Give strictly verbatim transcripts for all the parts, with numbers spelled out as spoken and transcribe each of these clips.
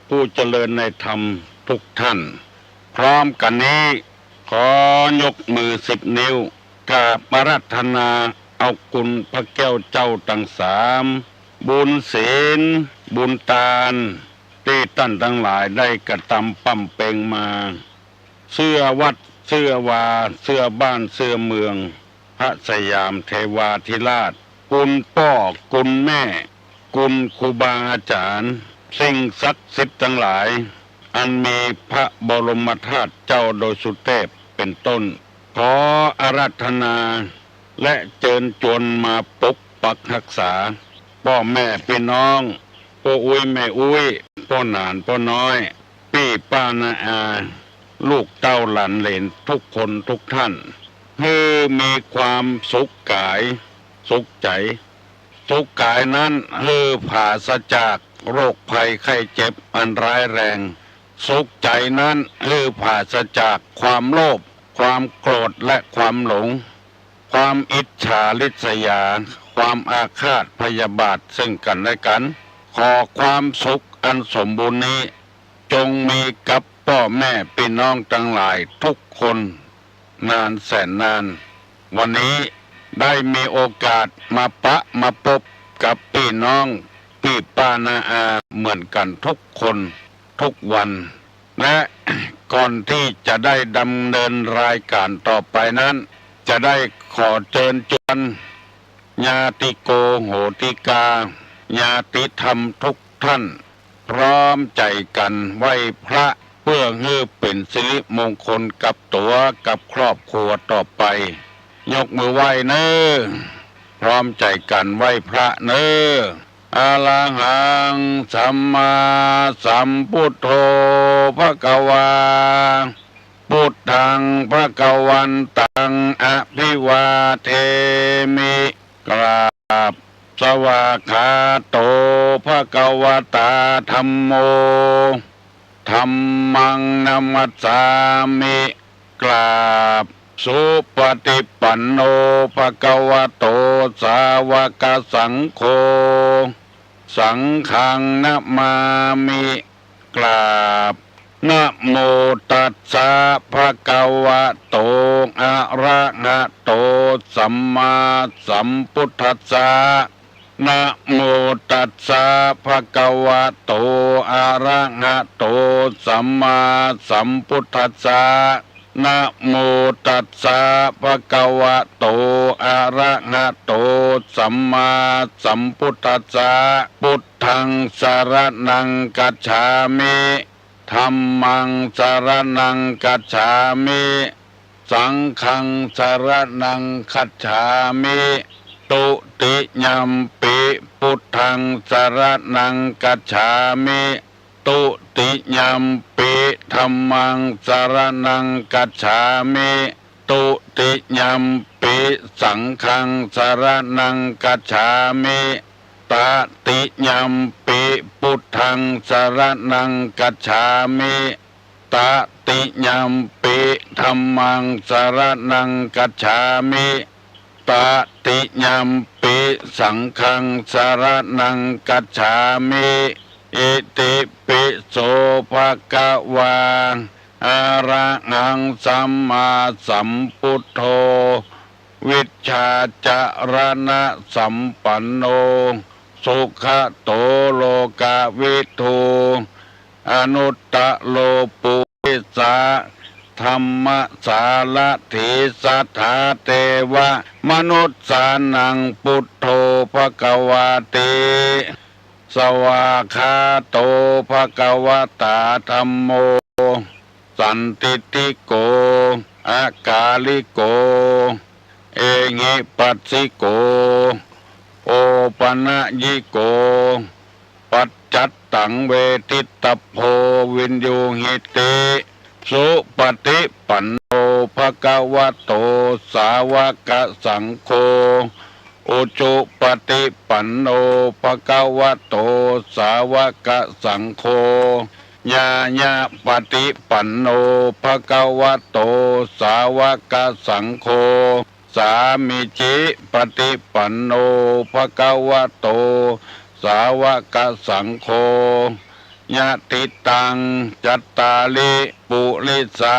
ผู้เจริญในธรรมทุกท่าน พร้อมกั๋นนี้ ขอยกมือสิบนิ้ว กราบอาราธนาเอาคุณพระแก้วเจ้าตังสาม บุญศีล บุญตาน ตี้ต้านตังหลายได้กระตำบำเพ็งมา เสื้อวัด เสื้อวา เสื้อบ้าน เสื้อเมือง พระสยามเทวาธิราช คุณป้อ คุณแม่ คุณครูบาอาจ๋ารย์ สิ่งศักดิ์สิทธิ์ตังหลาย อันมีพระบรมธาตุเจ้าดอยสุเทพเป็นต้น ขออาราธนา และเจิญจวนมาปกปักฮักษา ป้อแม่ปี้น้อง ป้ออุ๊ยแม่อุ๊ย ป้อหนานป้อน้อย ปี้ป้าน้าอา ลูกเต้าหลานเหลนทุกคนทุกท่าน หื้อมีความสุขก๋าย สุขใจ๋ สุขก๋ายนั้นหื้อผาศจากโรคภัยไข้เจ็บอันร้ายแรง สุขใจ๋นั้นหื้อผาศจากความโลภ ความโกรธ และความหลง ความอิจฉาริษยา ความอาฆาตพยาบาทซึ่งกั๋นและกั๋น ขอความสุขอันสมบูรณ์นี้ จงมีกับป้อแม่ปี้น้องตังหลายทุกคน นานแสนนาน วันนี้ได้มีโอกาสมาปะมาปบกับปี้น้อง ปี้ป้าน้าอาเหมือนกั๋นทุกคนทุกวัน และก่อนตี้จะได้ดำเนินรายก๋านต่อไปนั้น จะได้ขอเจิญจวน ญาติโกโหติกา ญาติธรรมทุกท่าน พร้อมใจ๋กั๋นไหว้พระ เปื้อหื้อเป๋นสิริมงคลกับตั๋วกับครอบครัวต่อไป ยกมือไหว้เน่อ พร้อมใจ๋กั๋นไหว้พระเน่อ อะระหัง สัมมาสัมพุทโธ ภะคะวา พุทธัง ภะคะวันตัง อะภิวาเทมิ กราบ สวากขาโต ภะคะวะตา ธัมโม ธัมมัง นะมัสสามิ กราบ สุปฏิปันโน ภะคะวะโต สาวกสังโฆ สังฆัง นะมามิ กราบ นะโมตัสสะ ภะคะวะโต อะระหะโต สัมมาสัมพุทธัสสะ นะโมตัสสะ ภะคะวะโต อะระหะโต สัมมาสัมพุทธัสสะ นะโมตัสสะ ภะคะวะโต อะระหะโต สัมมาสัมพุทธัสสะ พุทธัง สะระณัง คัจฉามิ ธัมมัง สะระณัง คัจฉามิ สังฆัง สะระณัง คัจฉามิ ตุติยัมปิ พุทธัง สะระณัง คัจฉามิ ตุติยัมปิ ธัมมัง สะระณัง คัจฉามิ ตุติยัมปิ สังฆัง สะระณัง คัจฉามิ ตติยัมปิ พุทธัง สะระณัง คัจฉามิ ตติยัมปิ ธัมมัง สะระณัง คัจฉามิ ตติยัมปิ สังฆัง สะระณัง คัจฉามิ อิติปิโส ภะคะวา อะระหัง สัมมาสัมพุทโธ วิชชาจะระณะสัมปันโน สุขะโต โลกะวิทู อนุตตะโร ปุริสะธัมมะสารถี สัทธาเตวะมนุสสานัง พุทโธ ภะคะวาติ สวากขาโต ภะคะวะตา ธัมโม สันทิฏฐิโก อากาลิโก เอหิปัสสิโก โอปะนะยิโก ปัจจัตตัง เวทิตะโพ วินยูหิติ สุปฏิปันโน ภะคะวะโต สาวกสังโฆ อุจุปฏิปันโน ภะคะวะโต สาวกสังโฆ ญาญาปฏิปันโน ภะคะวะโต สาวกสังโฆ สามีจิปฏิปันโน ภะคะวะโต สาวกสังโฆ ยะติตัง จัตตาริ ปุริสา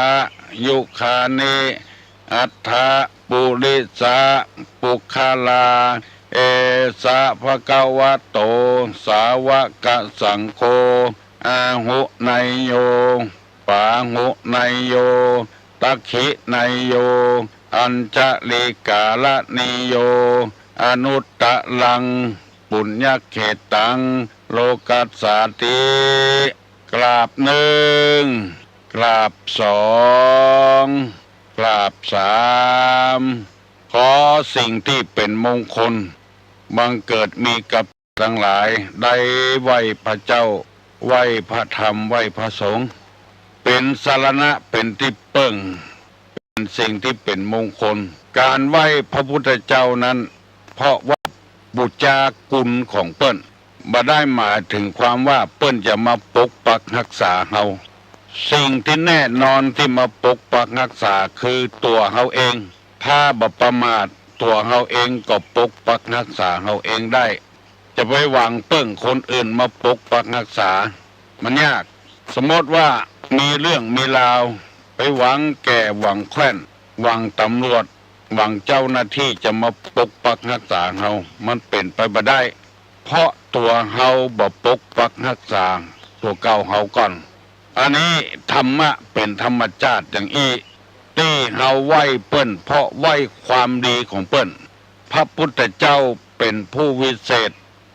ยุคานิ อัฏฐะ ปุริสะ ปุคคลา เอสะ ภะคะวะโต สาวะกะสังโฆ อาหุเนยโย ปาหุเนยโย ตักขิเนยโย อัญชะลีกาละเนยโย อนุตตะรัง ปุญญะเขตตัง โลกัสสาติ กราบนึ่ง กราบสอง กราบสาม ขอสิ่งตี้เป๋นมงคล บังเกิดมีกับตังหลาย ได้ไหว้พระเจ้า ไหว้พระธรรม ไหว้พระสงฆ์ เป๋นสรณะ เป๋นตี้เปิ้ง เป๋นสิ่งตี้เป๋นมงคล ก๋านไหว้พระพุทธเจ้านั้น เพราะว่าบูชาคุณของเปิ้น บ่ได้หมายเถิงความว่าเปิ้นจะมาปกปักฮักษาเฮา สิ่งตี้แน่นอนตี้มาปกปักฮักษาคือตั๋วเฮาเอง ถ้าบ่ประมาท ตั๋วเฮาเองก็ปกปักฮักษาเฮาเองได้ จะไปหวังเปิ้งคนอื่นมาปกปักฮักษา มันยาก สมมติว่ามีเรื่องมีราว ไปหวังแขก หวังแคว่น หวังตำรวจ หวังเจ้าหน้าตี้จะมาปกปักฮักษาเฮา มันเป๋นไปบ่ได้ เพราะตั๋วเฮาบ่ปกปักฮักษาตั๋วเก่าเฮาก่อน อันนี้ธรรมะเป๋นธรรมชาติอย่างอี้ ตี้เฮาไหว้เปิ้น เพราะไหว้ความดีของเปิ้น พระพุทธเจ้าเป๋นผู้วิเศษ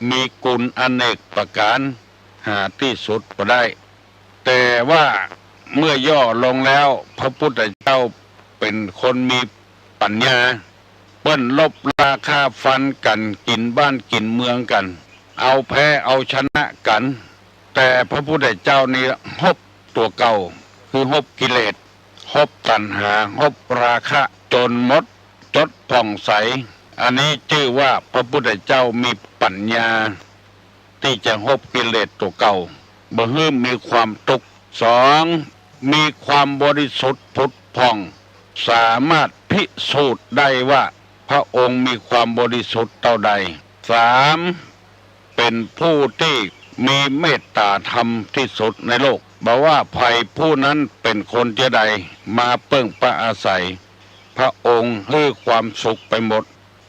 มีคุณอเนกประการ หาตี้สุดบ่ได้ แต่ว่าเมื่อย่อลงแล้ว พระพุทธเจ้าเป๋นคนมีปัญญา เปิ้นลบราฆ่าฟันกั๋น กิ๋นบ้านกิ๋นเมืองกั๋น เอาแพ้เอาชนะกั๋น แต่พระพุทธเจ้านี่ฮบตั๋วเก่า คือฮบกิเลส ฮบตัณหา ฮบราคะ จ๋นหมด จดผ่องใส อันนี้จื้อว่าพระพุทธเจ้ามีปัญญา ตี้จะฮบกิเลสตั๋วเก่า บ่หื้อมีความตุ๊กข์ สอง มีความบริสุทธิ์ผุดผ่อง สามารถพิสูจน์ได้ว่าพระองค์มีความบริสุทธิ์เต้าใด สาม เป๋นผู้ตี้มีเมตตาธรรมตี้สุดในโลก บ่ว่าใผผู้นั้นเป๋นคนเจื้อใด มาเปิ้งปะอาศัย พระองค์หื้อความสุขไปหมด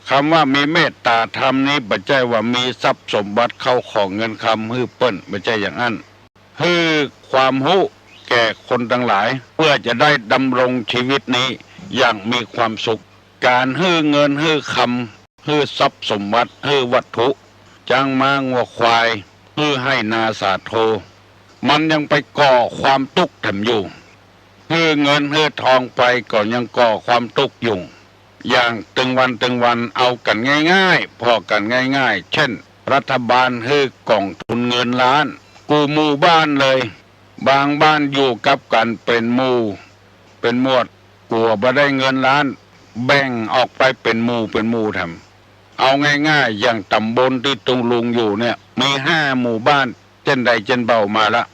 กำว่ามีเมตตาธรรมนี้ บ่ใจ้ว่ามีทรัพย์สมบัติเข้าของเงินคำหื้อเปิ้น บ่ใจ้อย่างอั้น หื้อความฮู้แก่คนตังหลาย เปื้อจะได้ดำรงชีวิตนี้อย่างมีความสุข ก๋านหื้อเงินหื้อคำ หื้อทรัพย์สมบัติ หื้อวัตถุ จ๊างม้างัวควาย หื้อไฮ่นาสาโท มันยังไปก่อความตุ๊กข์แถมอยู่ หื้อเงินหื้อทองไปก็ยังก่อความตุ๊กข์อยู่ อย่างตึงวันตึงวันเอากั๋นง่ายๆ ผ่อกั๋นง่ายๆ เจ้น รัฐบาลหื้อกองทุนเงินล้าน กู้หมู่บ้านเลย บางบ้านอยู่กับกั๋นเป๋นหมู่เป๋นหมวด กั๋วบ่ได้เงินล้าน แบ่งออกไปเป๋นหมู่เป๋นหมู่แถม เอาง่ายๆ อย่างต๋ำบลตี้ตุ๊ลุงอยู่เนี่ย มีห้าหมู่บ้าน เจ้นใดเจ้นเบามาละ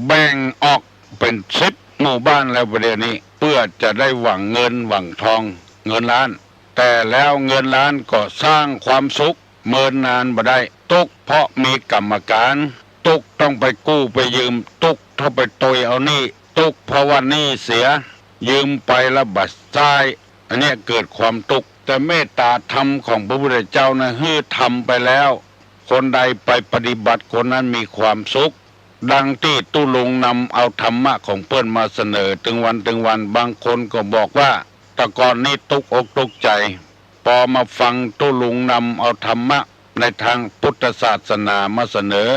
แบ่งออกเป๋นสิบหมู่บ้านแล้วประเดี๋ยวนี้ เปื้อจะได้หวังเงินหวังทอง เงินล้าน แต่แล้วเงินล้านก็สร้างความสุขเมินนานบ่ได้ ตุ๊กข์เพราะมีกรรมการ ตุ๊กข์ต้องไปกู้ไปยืม ตุ๊กข์ต้องไปตวยเอาหนี้ ตุ๊กข์เพราะว่าหนี้เสีย ยืมไปแล้วบ่ใจ๊ อันเนี้ยเกิดความตุ๊กข์ แต่เมตตาธรรมของพระพุทธเจ้านะ หื้อทำไปแล้ว คนใดไปปฏิบัติคนนั้นมีความสุข ดังตี้ตุ๊ลุงนำเอาธรรมะของเปิ้นมาเสนอตึงวันตึงวัน บางคนก็บอกว่า แต่ก่อนนี้ตุ๊กอกตุ๊กใจ๋ ปอมาฟังตุ๊ลุงนำเอาธรรมะในตางพุทธศาสนามาเสนอ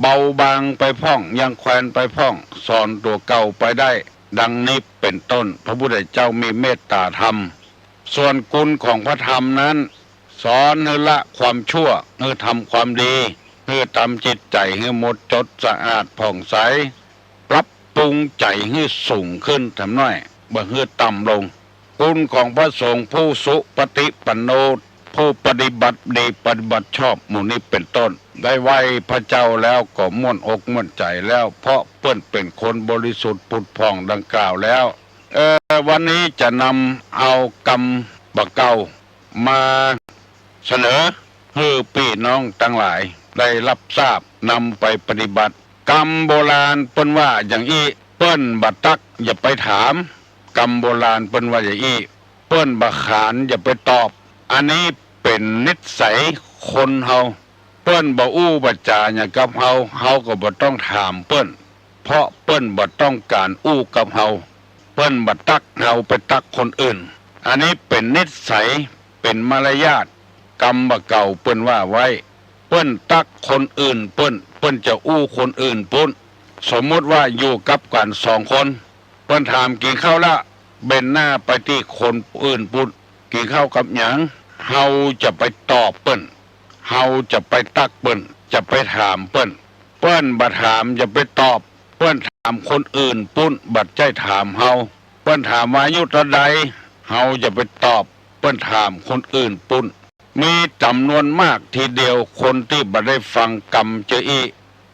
เบาบางไปพ่อง ยังแควนไปพ่อง สอนตั๋วเก่าไปได้ ดังนี้เป๋นต้น พระพุทธเจ้ามีเมตตาธรรม ส่วนคุณของพระธรรมนั้น สอนหื้อละความชั่ว หื้อทำความดี หื้อทำจิตใจ๋หื้อหมดจดสะอาดผ่องใส ปรับปรุงใจ๋หื้อสูงขึ้นแถมน้อย บ่หื้อต่ำลง คุณของพระสงฆ์ผู้สุปฏิปันโน ผู้ปฏิบัติดีปฏิบัติชอบหมู่นี้เป๋นต้น ได้ไหว้พระเจ้าแล้วก็ม่วนอกม่วนใจ๋แล้ว เพราะเปิ้นเป๋นคนบริสุทธิ์ผุดผ่องดังกล่าวแล้ว เออ วันนี้จะนำเอากำบ่าเก่า มาเสนอหื้อปี้น้องตังหลายได้รับทราบ นำไปปฏิบัติ กำโบราณเปิ้นว่าอย่างอี้ เปิ้นบ่ตักอย่าไปถาม กำโบราณเปิ้นว่าอย่างอี้ เปิ้นบ่ขานอย่าไปตอบ อันนี้เป๋นนิสัยคนเฮา เปิ้นบ่อู้บ่จ๋าหยังกับเฮา เฮาก็บ่ต้องถามเปิ้น เพราะเปิ้นบ่ต้องก๋านอู้กับเฮา เปิ้นบ่ตักเฮาไปตักคนอื่น อันนี้เป๋นนิสัย เป๋นมารยาท กำบ่าเก่าเปิ้นว่าไว้ เปิ้นตักคนอื่นเปิ้น เปิ้นจะอู้คนอื่นปุ้น สมมุติว่าอยู่กับกั๋นสองคน เปิ้นถามกิ๋นข้าวละ เบนหน้าไปตี้คนอื่นปุ้น กิ๋นข้าวกับหยัง เฮาจะไปตอบเปิ้น เฮาจะไปตักเปิ้น จะไปถามเปิ้น เปิ้นบ่ถามอย่าไปตอบ เปิ้นถามคนอื่นปุ้น บ่ใจ้ถามเฮา เปิ้นถามว่าอายุเต้าใด เฮาจะไปตอบ เปิ้นถามคนอื่นปุ้น มีจ๋ำนวนมากทีเดียว คนตี้บ่ได้ฟังกำเจออี้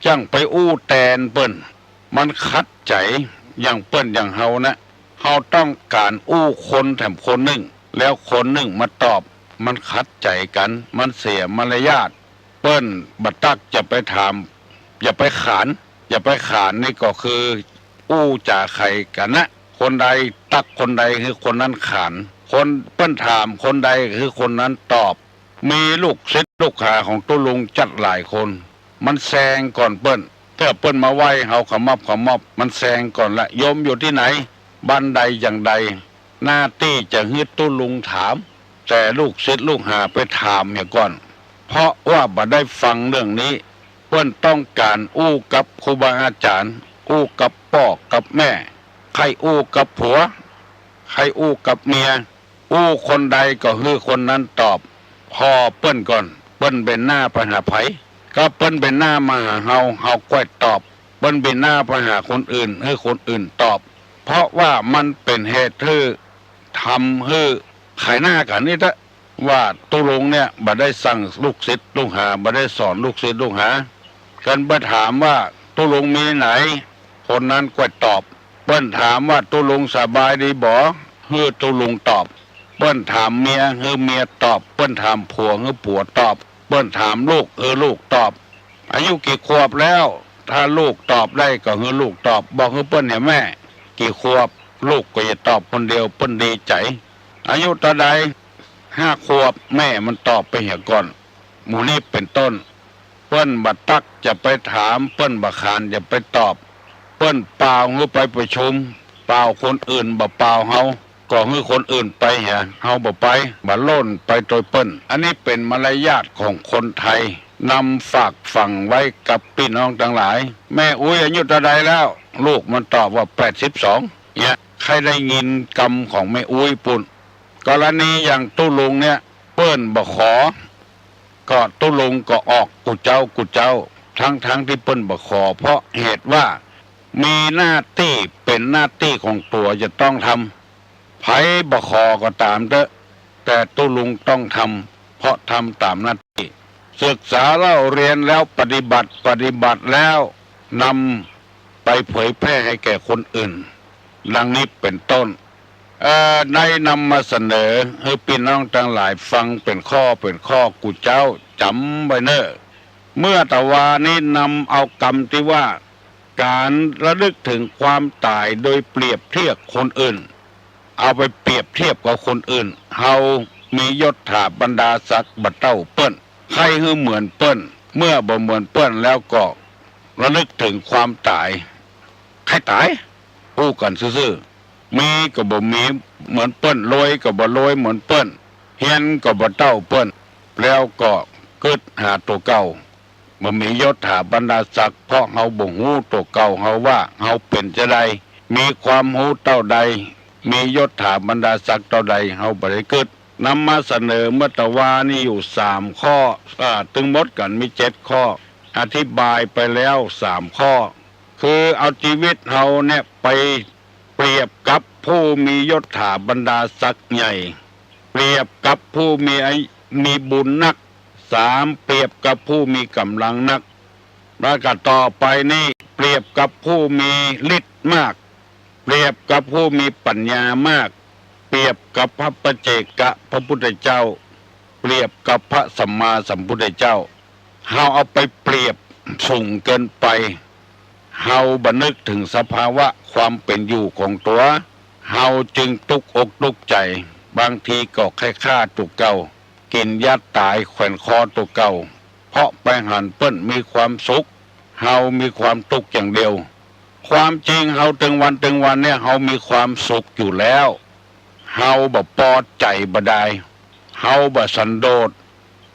จั้งไปอู้แตนเปิ้น มันขัดใจ๋ อย่างเปิ้นอย่างเฮานะ เฮาต้องก๋านอู้คนแถมคนนึ่ง แล้วคนนึ่งมาตอบ มันขัดใจ๋กั๋น มันเสียมารยาท เปิ้นบ่ตักอย่าไปถาม อย่าไปขาน อย่าไปขานนี่ก็คืออู้จ๋าไขกั๋นนะ คนใดตักคนใดคือคนนั้นขาน คน เปิ้นถามคนใดคือคนนั้นตอบ มีลูกศิษย์ลูกหาของตุ๊ลุงจั๊ดหลายคน มันแซงก่อนเปิ้น เตื้อเปิ้นมาไหว้เฮาขะมอบขะมอบ มันแซงก่อนละ โยมอยู่ตี้ไหน บ้านใดอย่างใด หน้าตี้จะหื้อตุ๊ลุงถาม แต่ลูกศิษย์ลูกหาไปถามเหียก่อน เพราะว่าบ่ได้ฟังเรื่องนี้ เปิ้นต้องก๋านอู้กับครูบาอาจ๋ารย์ อู้กับป้อกับแม่ ใค่อู้กับผัว ใค่อู้กับเมีย อู้คนใดก็หื้อคนนั้นตอบ ผ่อเปิ้นก่อน เปิ้นเบนหน้าไปหาใผ ก็เปิ้นเบนหน้ามาหาเฮา เฮาก้อยตอบ เปิ้นเบนหน้าไปหาคนอื่น หื้อคนอื่นตอบ เพราะว่ามันเป๋นเหตุหื้อ ทำหื้อขายหน้ากั๋นนี่เต๊อะ ว่าตุ๊ลุงเนี่ยบ่ได้สั่งลูกศิษย์ลูกหา บ่ได้สอนลูกศิษย์ลูกหา เปิ้นไปถามว่าตุ๊ลุงมีไหน คนนั้นก้อยตอบ เปิ้นถามว่าตุ๊ลุงสบายดีบ่ หื้อตุ๊ลุงตอบ เปิ้นถามเมีย หื้อเมียตอบ เปิ้นถามผัว หื้อผัวตอบ เปิ้นถามลูก หื้อลูกตอบ อายุกี่ขวบแล้ว ถ้าลูกตอบได้ก็หื้อลูกตอบ บอกหื้อเปิ้นเหียแม่ กี่ขวบ ลูกก็จะตอบคนเดียว เปิ้นดีใจ๋ อายุเต้าใด ห้าขวบ แม่มันตอบไปเหียก่อน หมู่นี้เป๋นต้น เปิ้นบ่ตักจะไปถาม เปิ้นบ่ขานจะไปตอบ เปิ้นป่าวหื้อไปประชุม ป่าวคนอื่นบ่ป่าวเฮา ก็หื้อคนอื่นไปเหีย เฮาบ่ไป บ่โล่นไปโตยเปิ้น อันนี้เป๋นมารยาทของคนไทย นำฝากฝังไว้กับปี้น้องตังหลาย แม่อุ๊ยอายุเต้าใดแล้ว ลูกมันตอบว่าแปดสิบสอง เนี่ย ใค่ได้ยินกำของแม่อุ๊ยปุ้น กรณีอย่างตุ๊ลุงเนี่ย เปิ้นบ่ขอ ก็ตุ๊ลุงก็ออกกู้เจ๊ากู้เจ๊า ทั้งๆ ตี้เปิ้นบ่ขอ เพราะเหตุว่ามีหน้าตี้ เป๋นหน้าตี้ของตั๋วจะต้องทำ ใผบ่ขอก็ต๋ามเต๊อะ แต่ตุ๊ลุงต้องทำ เพราะทำต๋ามหน้าตี้ ศึกษาเล่าเรียนแล้วปฏิบัติ ปฏิบัติแล้วนำไปเผยแพร่ให้แก่คนอื่น ดังนี้เป๋นต้น เอ่อ ได้นำมาเสนอหื้อปี้น้องตังหลายฟังเป๋นข้อเป๋นข้อกู้เจ๊า จ๋ำไว้เน่อ เมื่อตะวานี้นำเอากำตี้ว่า ก๋านระลึกเถิงความต๋ายโดยเปรียบเทียบคนอื่น เอาไปเปรียบเทียบกับคนอื่น เฮามียศถาบรรดาศักดิ์บ่เต้าเปิ้น ใค่หื้อเหมือนเปิ้น เมื่อบ่เหมือนเปิ้นแล้วก็ระลึกเถิงความต๋าย ใค่ต๋าย อู้กั๋นซื่อๆ มีก็บ่มีเหมือนเปิ้น รวยก็บ่รวยเหมือนเปิ้น เฮียนก็บ่เต้าเปิ้น แล้วก็กึ๊ดหาตั๋วเก่า บ่มียศถาบรรดาศักดิ์ เพราะเฮาบ่ฮู้ตั๋วเก่าเฮาว่าเฮาเป๋นจาใด มีความฮู้เต้าใด มียศถาบรรดาศักดิ์เต้าใด เฮาบ่ได้กึ๊ด นำมาเสนอเมื่อตะวานี้อยู่สามข้อ อ่า ตึงหมดกั๋นมีเจ็ดข้อ อธิบายไปแล้วสามข้อ คือเอาจีวิตเฮาเนี่ยไปเปรียบกับผู้มียศถาบรรดาศักดิ์ใหญ่ เปรียบกับผู้มีอา มีบุญนัก สาม เปรียบกับผู้มีก๋ำลังนัก แล้วก็ต่อไปนี่เปรียบกับผู้มีฤทธิ์มาก เปรียบกับผู้มีปัญญามาก เปรียบกับพระปัจเจกพระพุทธเจ้า เปรียบกับพระสัมมาสัมพุทธเจ้า เฮาเอาไปเปรียบสูงเกินไป เฮาบ่นึกเถิงสภาวะความเป๋นอยู่ของตั๋ว เฮาจึงตุ๊กอกตุ๊กใจ๋ บางทีก็ใค่ฆ่าตั๋วเก่า กิ๋นยาต๋ายแขวนคอตั๋วเก่า เพราะไปหันเปิ้นมีความสุข เฮามีความตุ๊กอย่างเดียว ความจริงเฮาตึงวันตึงวันเนี่ย เฮามีความสุขอยู่แล้ว เฮาบ่ปอใจ๋บ่ดาย เฮาบ่สันโดษ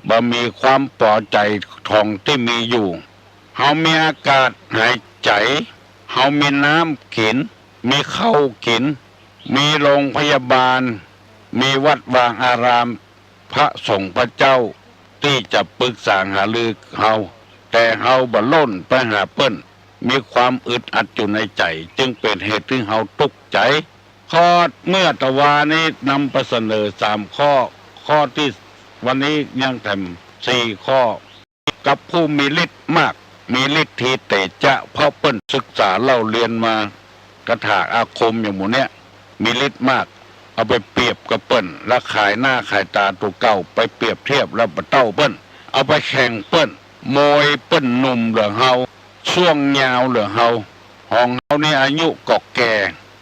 บ่มีความปอใจ๋ของตี้มีอยู่ เฮามีอากาศหายใจ๋ เฮามีน้ำกิ๋น มีข้าวกิ๋น มีโรงพยาบาล มีวัดวาอาราม พระสงฆ์พระเจ้า ตี้จะปึกษาหารือเฮา แต่เฮาบ่ล้นไปหาเปิ้น มีความอึดอัดอยู่ในใจ๋ จึงเป๋นเหตุหื้อเฮาตุ๊กใจ๋ ข้อเมื่อตะวานี้นำไปเสนอสามข้อ ข้อตี้วันนี้ยังแถมสี่ข้อ กับผู้มีฤทธิ์มาก มีฤทธีเตจะ เพราะเปิ้นศึกษาเล่าเรียนมา คาถาอาคมอย่างหมู่เนี้ย มีฤทธิ์มาก เอาไปเปรียบกับเปิ้น แล้วขายหน้าขายต๋าตั๋วเก่า ไปเปรียบเทียบแล้วบ่เต้าเปิ้น เอาไปแข่งเปิ้น โมยเปิ้นหนุ่มเหลือเฮา ส่วงยาวเหลือเฮา ของเฮานี่อายุก็แก่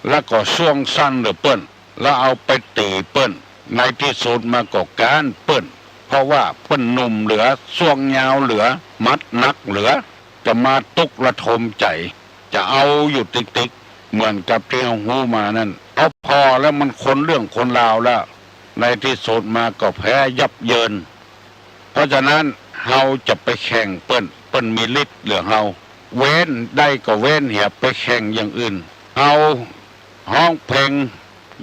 แล้วก็ส่วงสั้นเหลือเปิ้น แล้วเอาไปตี๋เปิ้น ในตี้สุดมาก็ก๊านเปิ้น เพราะว่าเปิ้นหนุ่มเหลือ ส่วงยาวเหลือ หมัดหนักเหลือ จะมาตุ๊กระทมใจ๋ จะเอาอยู่ติ๊กๆ เหมือนกับตี้เฮาฮู้มานั่น เอาผ่อแล้วมันคนเรื่องคนราวแล้ว ในตี้สุดมาก็แพ้ยับเยิน เพราะฉะนั้นเฮาจะไปแข่งเปิ้น เปิ้นมีฤทธิ์เหลือเฮา เว้นได้ก็เว้น อย่าไปแข่งอย่างอื่น เฮาฮ้องเพลง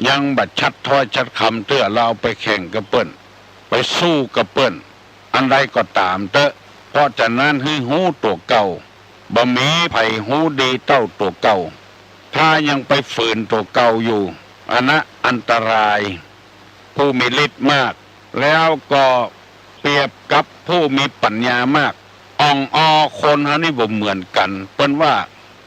ยังบ่ชัดถ้อยชัดคำเตื้อ แล้วเอาไปแข่งกับเปิ้น ไปสู้กับเปิ้น อันใดก็ต๋ามเต๊อะ เพราะฉะนั้นหื้อฮู้ตั๋วเก่า บ่มีใผฮู้ดีเต้าตั๋วเก่า ถ้ายังไปฝืนตั๋วเก่าอยู่ อันนั้นอันตราย ผู้มีฤทธิ์มาก แล้วก็เปรียบกับผู้มีปัญญามาก อ่องออคนเฮานี่บ่เหมือนกั๋น เปิ้นว่า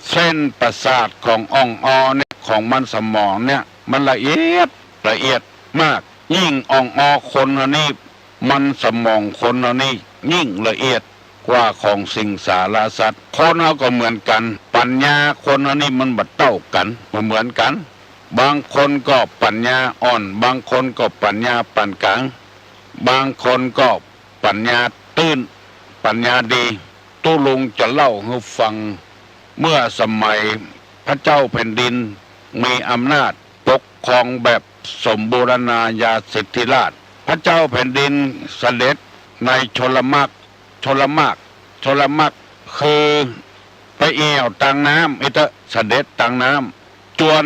เส้นประสาทของอ่องออเนี่ย ของมันสมองเนี่ย มันละเอียด ละเอียดมาก ยิ่งอ่องออคนเฮานี่ มันสมองคนเฮานี่ยิ่งละเอียดกว่าของสิงสารสัตว์ คนเฮาก็เหมือนกั๋น ปัญญาคนเฮานี่มันบ่เต้ากั๋น บ่เหมือนกั๋น บางคนก็ปัญญาอ่อน บางคนก็ปัญญาปานก๋าง บางคนก็ปัญญาตื้น ปัญญาดี ตุ๊ลุงจะเล่าหื้อฟัง เมื่อสมัยพระเจ้าแผ่นดินมีอำนาจปกครองแบบสมบูรณาญาสิทธิราชย์ พระเจ้าแผ่นดินเสด็จในชลมรรค ชลมรรค ชลมรรค คือไปแอ่วตางน้ำ อิเต๊อะ เสด็จตางน้ำ จวน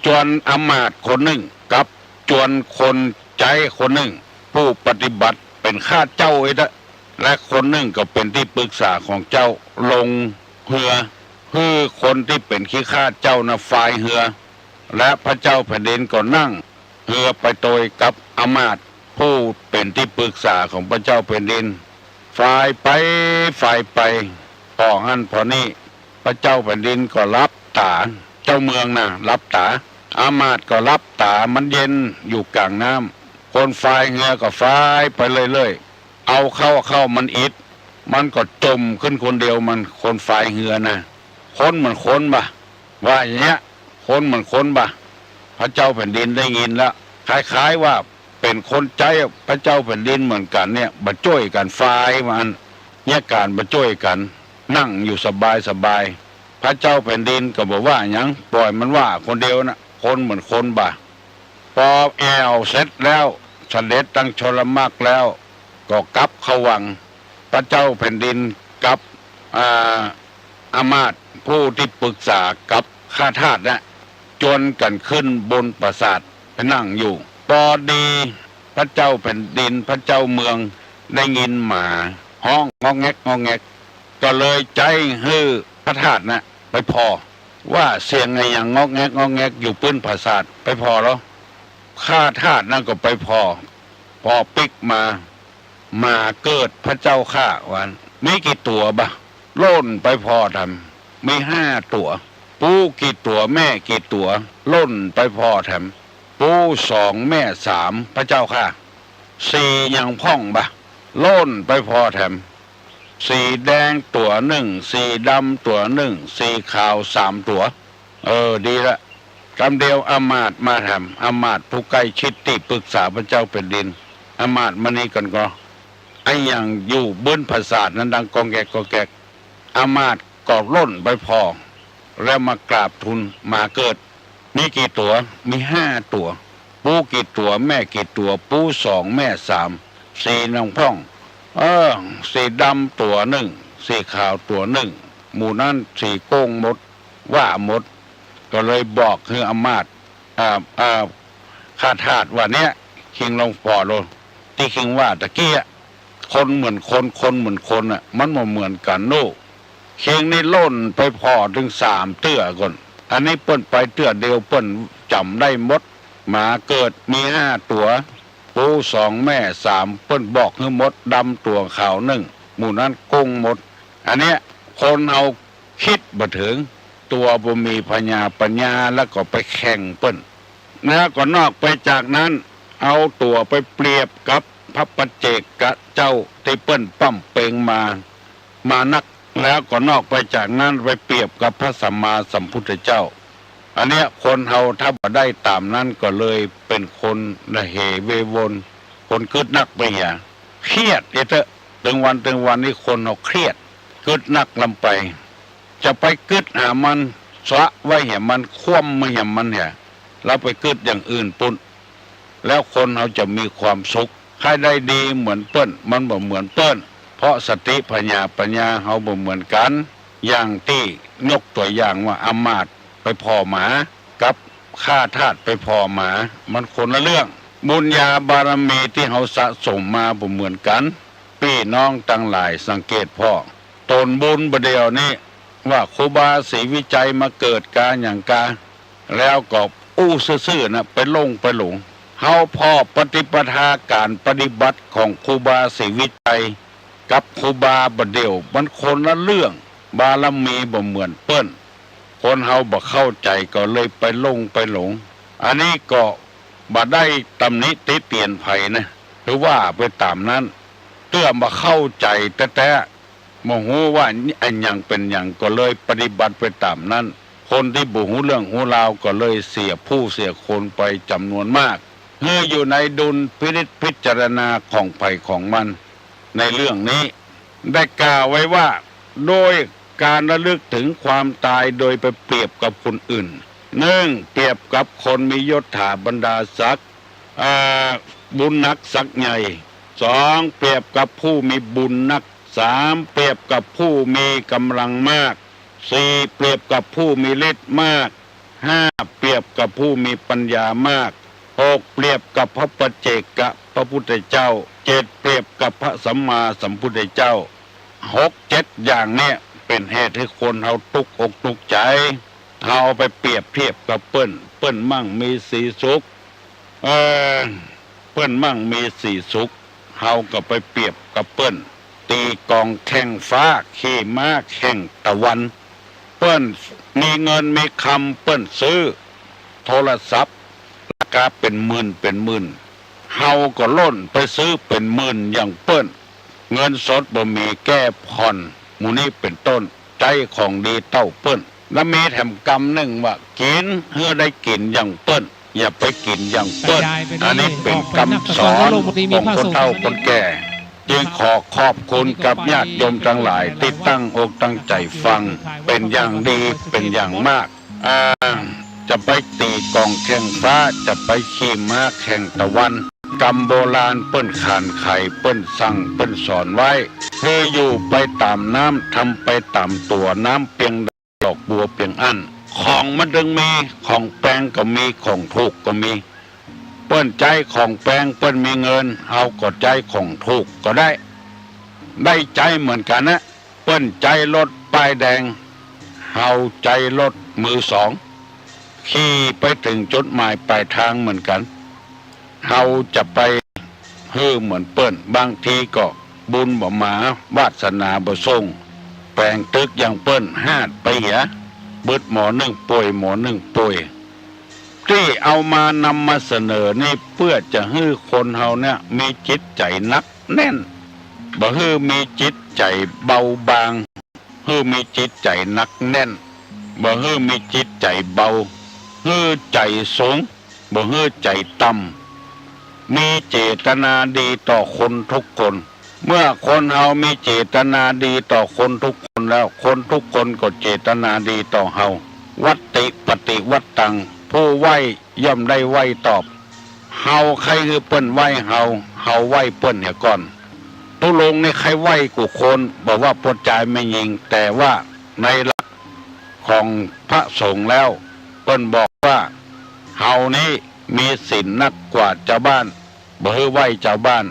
จวนอำมาตย์คนนึ่ง กับจวนคนใจ๊คนนึ่ง ผู้ปฏิบัติเป๋นข้าเจ้า อิเต๊อะ และคนนึ่งก็เป๋นตี้ปรึกษาของเจ้า ลงเฮือ หื้อคนตี้เป๋นขี้ข้าเจ้าน่ะฟายเฮือ และพระเจ้าแผ่นดินก็นั่งเฮือไปโตยกับอำมาตย์ผู้เป๋นตี้ปรึกษาของพระเจ้าแผ่นดิน ฟายไป ฟายไป ผ่อหั้นผ่อนี่ พระเจ้าแผ่นดินก็หลับต๋า เจ้าเมืองน่ะหลับต๋า อำมาตย์ก็หลับต๋า มันเย็นอยู่ก๋างน้ำ คนฟายเฮือก็ฟายไปเรื่อยๆ เอาเข้า เอาเข้า มันอิด มันก็จ่มขึ้นคนเดียว มัน คนฟายเฮือน่ะ คนเหมือนคนบ่ะ ว่าอย่างเงี้ย คนเหมือนคนบ่ะ พระเจ้าแผ่นดินได้ยินแล้ว คล้ายๆ ว่าเป๋นคนใจ๊พระเจ้าแผ่นดินเหมือนกั๋นเนี่ย บ่จ้วยกั๋นฟาย ว่าอั้น เยียะก๋านบ่จ้วยกั๋น นั่งอยู่สบายๆ พระเจ้าแผ่นดินก็บ่ว่าหยัง ปล่อยมันว่าคนเดียวน่ะ คนเหมือนคนบ่ะ ปอแอ่วเสร็จแล้ว เสด็จตังชลมรรคแล้ว ก็กลับเข้าวัง พระเจ้าแผ่นดินกับ อ่า อำมาตย์ผู้ตี้ปรึกษากับข้าทาสน่ะ จวนกั๋นขึ้นบนปราสาทไปนั่งอยู่ ปอดีพระเจ้าแผ่นดิน พระเจ้าเมืองได้ยินหมาฮ้องงอกแงกงอกแงก ก็เลยใจ๊หื้อข้าทาสน่ะไปผ่อ ว่าเสียงอะหยังงอกแงกงอกแงกอยู่ปื้นปราสาท ไปผ่อลอ ข้าทาสนั้นก็ไปผ่อ ผ่อปิ๊กมา หมาเกิดพระเจ้าข้า ว่าอั้น มีกี่ตั๋วบ่ะ ล่นไปผ่อแถม มีห้าตั๋ว ปู๋กี่ตั๋ว แม่กี่ตั๋ว ล่นไปผ่อแถม ปู๋สอง แม่สาม พระเจ้าข้า สี่ยังพ่องบ่ะ ล่นไปผ่อแถม สีแดงตั๋วนึ่ง สีดำตั๋วนึ่ง สีขาวสามตั๋ว เออ ดีละ กำเดียวอำมาตย์มาแถม อำมาตย์ผู้ใก้ชิดตี้ปรึกษาพระเจ้าแผ่นดิน อำมาตย์มานี่ก่อนก่อ ไอ้หยังอยู่บึ้นผสาทนั้นดังก๊องแก๊กก๊องแก๊ก อำมาตย์ก็ล่นไปผ่อ แล้วมากราบทูล หมาเกิด มีกี่ตั๋ว มีห้าตั๋ว ปู๋กี่ตั๋ว แม่กี่ตั๋ว ปู๋สอง แม่สาม สีหนองพ่อง เออ สีดำตั๋วนึ่ง สีขาวตั๋วนึ่ง หมู่นั้นสีโก้งหมด ว่าหมด ก็เลยบอกหื้ออำมาตย์ อ่า อ่า ข้าทาสว่าเนี้ย คิงลองผ่อโล ตี้คิงว่าตะกี้อะ คนเหมือนคน คนเหมือนคนน่ะ มันบ่เหมือนกั๋นลูก คิงนี่ล่นไปผ่อเถิงสามเตื้อก่อน อันนี้เปิ้นไปเตื้อเดียวเปิ้นจ๋ำได้หมด หมาเกิดมีห้าตั๋ว ปู๋สองแม่สาม เปิ้นบอกหื้อหมด ดำตั๋วขาวนึ่ง หมู่นั้นโก้งหมด อันเนี้ยคนเฮา กึ๊ดบ่เถิง ตั๋วบ่มีผญาปั๋ญญา แล้วก็ไปแข่งเปิ้น แล้วก็นอกไปจากนั้น เอาตั๋วไปเปรียบกับพระปัจเจกเจ้าตี้เปิ้นป้ำเป็งมา มานัก แล้วก็นอกไปจากนั้นไปเปรียบกับพระสัมมาสัมพุทธเจ้า อันเนี้ยคนเฮาถ้าบ่ได้ต๋ามนั้นก็เลยเป๋นคนระเหเววน คนกึ๊ดนักไปเหีย เครียดเอเต๊อะ เถิงวันเถิงวันนี้คนเฮาเครียด กึ๊ดนักล้ำไป จะไปกึ๊ดหามัน สะไว้แหมมัน คว่ำไว้แหมมันเหีย แล้วไปกึ๊ดอย่างอื่นปู้น แล้วคนเฮาจะมีความสุข ใค่ได้ดีเหมือนเปิ้น มันบ่เหมือนเปิ้น เพราะสติผญาปั๋ญญาเฮาบ่เหมือนกั๋น อย่างตี้ยกตั๋วอย่างว่าอำมาตย์ไปผ่อหมา กับข้าทาสไปผ่อหมา มันคนละเรื่อง บุญญาบารมีตี้เฮาสะสมมาบ่เหมือนกั๋น ปี้น้องตังหลายสังเกตผ่อ ต๋นบุญบ่าเดี่ยวนี้ ว่าครูบาศรีวิชัยมาเกิดกาหยังกา แล้วก็อู้ซื่อๆ นะ ไปหลงไปหลง เฮาผ่อปฏิปทาก๋านปฏิบัติของครูบาศรีวิชัย กับครูบาบ่าเดี่ยว มันคนละเรื่อง บารมีบ่เหมือนเปิ้น คนเฮาบ่เข้าใจ๋ก็เลยไปหลงไปหลง อันนี้ก็บ่ได้ตำหนิติเตียนใผนะ ถือว่าไปต๋ามนั้น เตื้อบ่เข้าใจ๋แต๊ๆ บ่ฮู้ว่าอันหยังเป๋นหยัง ก็เลยปฏิบัติไปต๋ามนั้น คนตี้บ่ฮู้เรื่องฮู้ราวก็เลยเสียผู้เสียคนไปจ๋ำนวนมาก หื้ออยู่ในดุลพินิจพิจารณาของใผของมัน ในเรื่องนี้ ได้กล่าวไว้ว่า โดยก๋านระลึกเถิงความต๋ายโดยไปเปรียบกับคนอื่น นึ่ง เปรียบกับคนมียศถาบรรดาศักดิ์ อ่า บุญนักศักดิ์ใหญ่ สอง เปรียบกับผู้มีบุญนัก สาม เปรียบกับผู้มีก๋ำลังมาก สี่ เปรียบกับผู้มีฤทธิ์มาก ห้า เปรียบกับผู้มีปัญญามาก หก เปรียบกับพระปัจเจกพระพุทธเจ้า เจ็ด เปรียบกับพระสัมมาสัมพุทธเจ้า หก เจ็ด อย่างเนี้ยเป๋นเหตุหื้อคนเฮาตุ๊กอกตุ๊กใจ๋ เฮาไปเปรียบเทียบกับเปิ้น เปิ้นมั่งมีสีสุข เออ เปิ้นมั่งมีสีสุข เฮาก็ไปเปรียบกับเปิ้น ตี๋ก๋องแข่งฟ้า ขี่ม้าแข่งตะวัน เปิ้นมีเงินมีคำ เปิ้นซื้อโทรศัพท์ราคาเป๋นหมื่นเป๋นหมื่น เฮาก็ล่นไปซื้อเป๋นหมื่นอย่างเปิ้น เงินสดบ่มี แก้ผ่อน หมู่นี้เป๋นต้น ใจ๊ของดีเต้าเปิ้น แล้วมีแถมกำนึ่งว่า กิ๋นหื้อได้กิ๋นอย่างเปิ้น อย่าไปกิ๋นอย่างเปิ้น อันนี้เป๋นกำสอนของคนเฒ่าคนแก่ จึงขอขอบคุณกับญาติโยมตังหลายตี้ตั้งอกตั้งใจ๋ฟัง เป๋นอย่างดี เป๋นอย่างมาก อ่า จะไปตี๋ก๋องแข่งฟ้า จะไปขี่ม้าแข่งตะวัน กำโบราณเปิ้นขานไข เปิ้นสั่ง เปิ้นสอนไว้ หื้ออยู่ไปต๋ามน้ำ ทำไปต๋ามตั๋ว น้ำเปียงใดดอกบัวเปียงอั้น ของมันเถิงมี ของแปงก็มี ของถูกก็มี เปิ้นใจ๊ของแปง เปิ้นมีเงิน เฮาก็ใจ๊ของถูกก็ได้ ได้ใจ๊เหมือนกั๋นนะ เปิ้นใจ๊รถป้ายแดง เฮาใจ๊รถมือสอง ขี่ไปเถิงจุดหมายปลายตางเหมือนกั๋น เฮาจะไปหื้อเหมือนเปิ้น บางทีก็บุญบ่มา วาสนาบ่ส่ง แป๋งตึกอย่างเปิ้น ฮาดไปเหีย บึดหมอนึ่ง ป่วยหมอนึ่ง ป่วย ตี้เอามานำมาเสนอนี่เปื้อจะหื้อคนเฮาเนี่ยมีจิตใจ๋หนักแน่น บ่หื้อมีจิต ใจ๋เบาบาง หื้อมีจิตใจ๋หนักแน่น บ่หื้อมีจิตใจ๋เบา หื้อใจ๋สูง บ่หื้อใจ๋ต่ำ มีเจตนาดีต่อคนทุกคน เมื่อคนเฮามีเจตนาดีต่อคนทุกคนแล้ว คนทุกคนก็เจตนาดีต่อเฮา วัตติปฏิวัตตัง ผู้ไหว้ย่อมได้ไหว้ตอบ เฮาใค่หื้อเปิ้นไหว้เฮา เฮาไหว้เปิ้นเหียก่อน ตุ๊ลุงนี่ใค่ไหว้กู้คน บ่ว่าป้อจายแม่ญิง แต่ว่าในหลักของพระสงฆ์แล้ว เปิ้นบอกว่า เฮานี้มีศีลนักกว่าจาวบ้าน บ่หื้อไหว้จาวบ้าน